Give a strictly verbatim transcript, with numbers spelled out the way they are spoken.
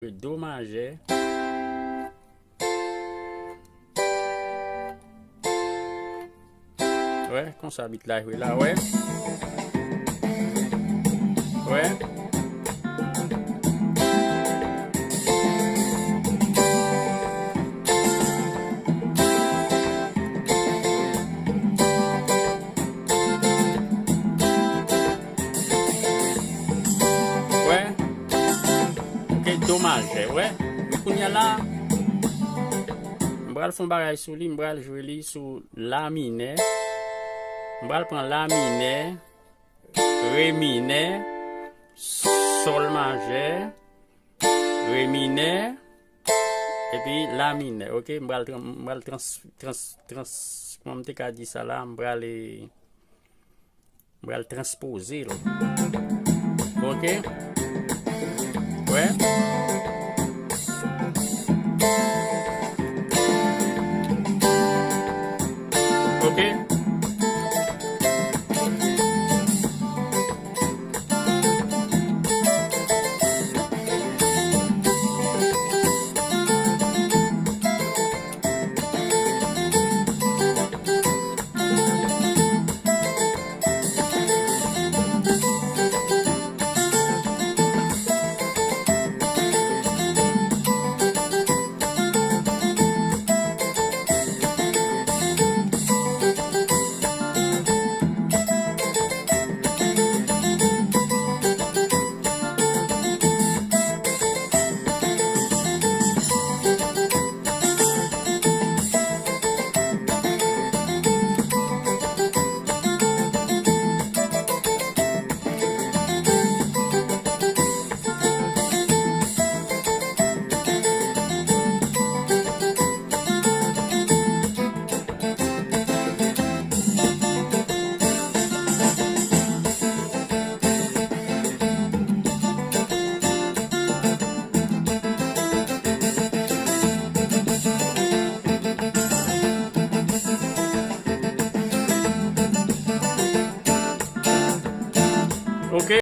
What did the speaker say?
Do majè. Wè, konsa bit la jwe la, wè. Wè. Wè. Ok, do majè, wè. Men kounye a la, m pral fè yon bagay sou li, m pral jwe li sou la minè. M pral pran la minè, re minè, sòl majè, re minè, epi la minè. Ok, m pral tran-, m pral trans-, trans-, trans-, kòman m te ka di sa la? M pral, eh, m pral transpoze l. Ok? Wè?